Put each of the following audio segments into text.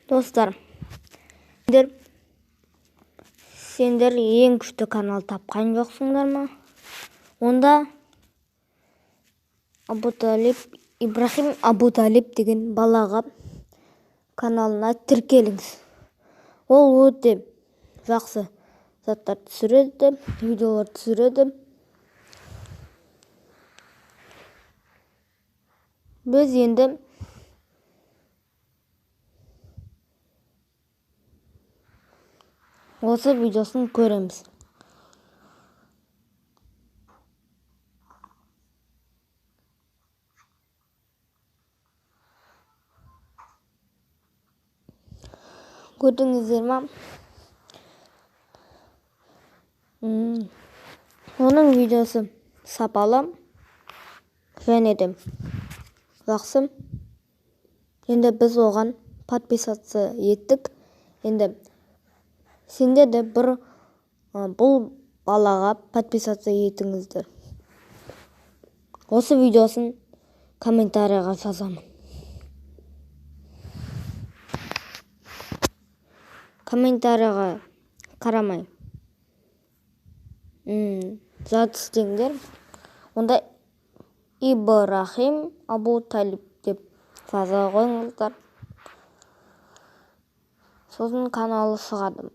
Достар, сендер ең күшті канал тапқан жоқсыңдар ма? Онда Абуталип, Ибрахим Абуталип деген балаға каналына тіркеліңіз. Ол өте жақсы заттар түсіреді, видеолар түсіреді. Біз енді осы видеосын көреміз. Көрдіңіздер ма? Оның видеосы сапалы және де жақсы. Енді біз оған подписаться еттік. Енді сендер де бір бұл балаға подписаться етіңіздер. Осы видеосын комментарийға жазамын. Комментарийға қарамай зат істеңдер. Онда Ибрахим Абуталип деп жаза қойыңыздар. Сосын каналы шығады.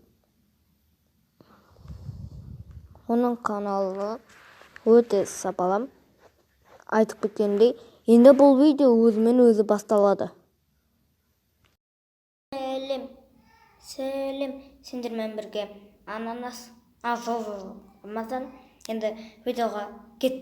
Оның каналы өте сапалы. Айтып кеткендей, енді бұл видео өзімен өзі басталады. Сәлем, сәлем, сендермен бірге Ананас, Рамазан. Енді видеоға кеттік.